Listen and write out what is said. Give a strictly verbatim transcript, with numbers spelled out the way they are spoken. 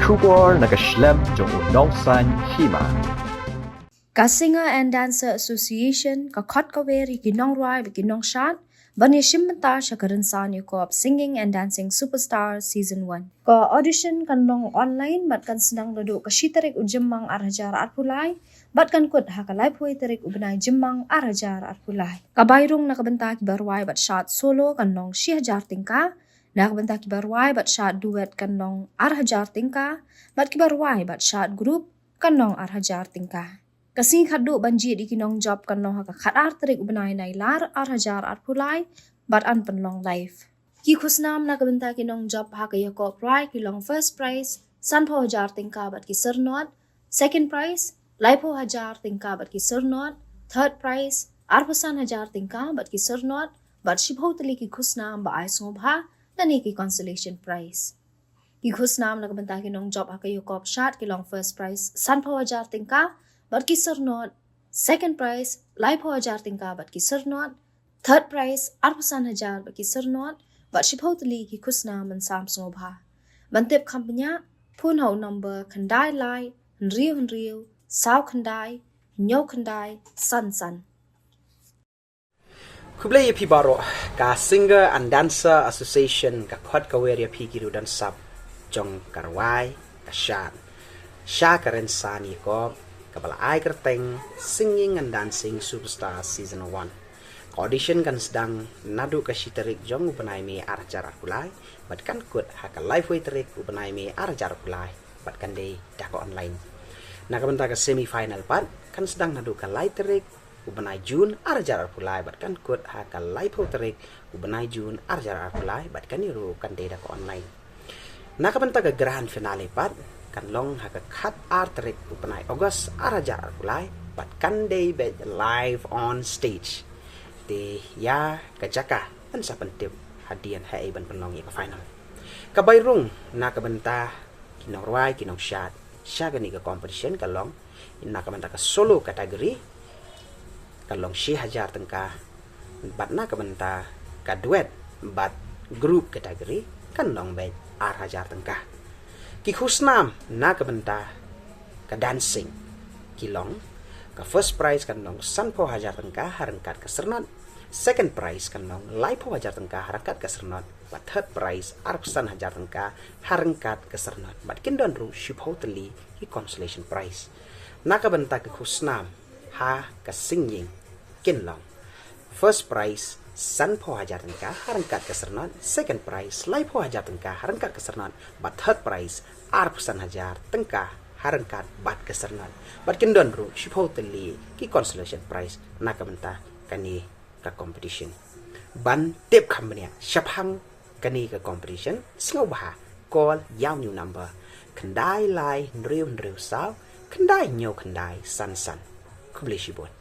Khubor na ka shlem jong u nongsan hima. Ka Singer and Dancer Association ka khot ka wer ïa ki nongrwai bad ki nongshad ban ïa shim bynta sha ka rynsan ïakop Singing and Dancing Superstar Season one. Ka audition kan long online bad kan sdang naduh ka shi tarik u Jymmang ar hajar arphew lai bad kan kut ha ka laiphew tarik u bnai Jymmang ar hajar arphew lai. Ka bai rung na ka bynta kiba rwai bad shad solo kan long shi hajar tyngka, na ka bynta kiba rwai bad shad duet kan long ar hajar tyngka, bad kiba rwai bad shad group kan long ar hajar tyngka. Ka sngi khadduh ban jied ïa ki nongjop kan long ha ka khat ar tarik u bnai Nailar ar hajar arphew lai bad yn pynlong live. Ki khusnam na ka bynta ki nongjop ha ka ïakop rwai ki long: first prize sanphew hajar tyngka bad ki syrnod, second prize laiphew hajar tyngka bad ki syrnod, third prize arphew san hajar tyngka bad ki syrnod, bad shiphew tylli ki khusnam ba ai sngewbha lane ki consolation prize. Ki khusnam na ka bynta ki nongjop ha ka ïakop shad ki long: first prize sanphew hajar tyngka bad ki syrnod, second prize laiphew hajar tyngka bad ki syrnod, third prize arphew san hajar bad ki syrnod, bad shiphew tylli ki khusnam ban sam sngewbha. Ban tip kham bniah, phone ha u number khyndai lai hynriew hynriew saw khyndai hynñiew khyndai san san. Khublei ïa phi baroh. Ka Singer and Dancer Association ka khot ka wer ïa phi ki riew dansap jong ka rwai ka shad sha ka rynsan ïakop kaba la ai kyrteng Singing and Dancing Superstar Season one. Ka audition kan sdang naduh ka shi tarik jong u bnai May ar hajar arphew lai bad kan kut ha ka laiphew tarik u bnai May ar hajar arphew lai bad kan dei da ka online. Na ka bynta ka semi final pat kan sdang naduh ka lai tarik u bnai June ar hajar arphew lai bad kan kut ha ka laiphew tarik u bnai June ar hajar arphew lai bad kane ruh kan dei da ka online. Na ka bynta ka grand finale pat kan long ha ka khat ar tarik u bnai August ar hajar arphew lai bad kan dei beit live on stage. Te ïa ka jaka yn sa pyntip hadien haei ban pynlong ïa ka final. Ka bai rung na ka bynta ki nongrwai ki nongshad sha kane ka competition ka long, na ka bynta ka solo category ka long shi hajar tyngka, bad na ka bynta ka duet bad group category kan long beit ar hajar tyngka. Ki khusnam na ka bynta ka dancing ki long: ka first prize kan long sanphew hajar tyngka ha ryngkat ka syrnod, second prize kan long laiphew hajar tyngka ha ryngkat ka syrnod, bad third prize arphew san hajar tyngka ha ryngkat ka syrnod, bad kin don ruh shiphew tylli ki consolation prize. Na ka bynta ki khusnam ha ka singing kin long: first prize sanphew hajar tyngka ha ryngkat ka syrnod, second prize laiphew hajar tyngka ha ryngkat ka syrnod, bad third prize arphew san hajar tyngka ha ryngkat bad ka syrnod, bad kin don ruh shiphew tylli ki consolation prize na ka bynta kane ka competition. Ban tip kham bniah shaphang kane ka competition, sngewbha call ïa u new number khyndai lai hynriew hynriew saw khyndai hynñiew khyndai san san. Khublei shibun.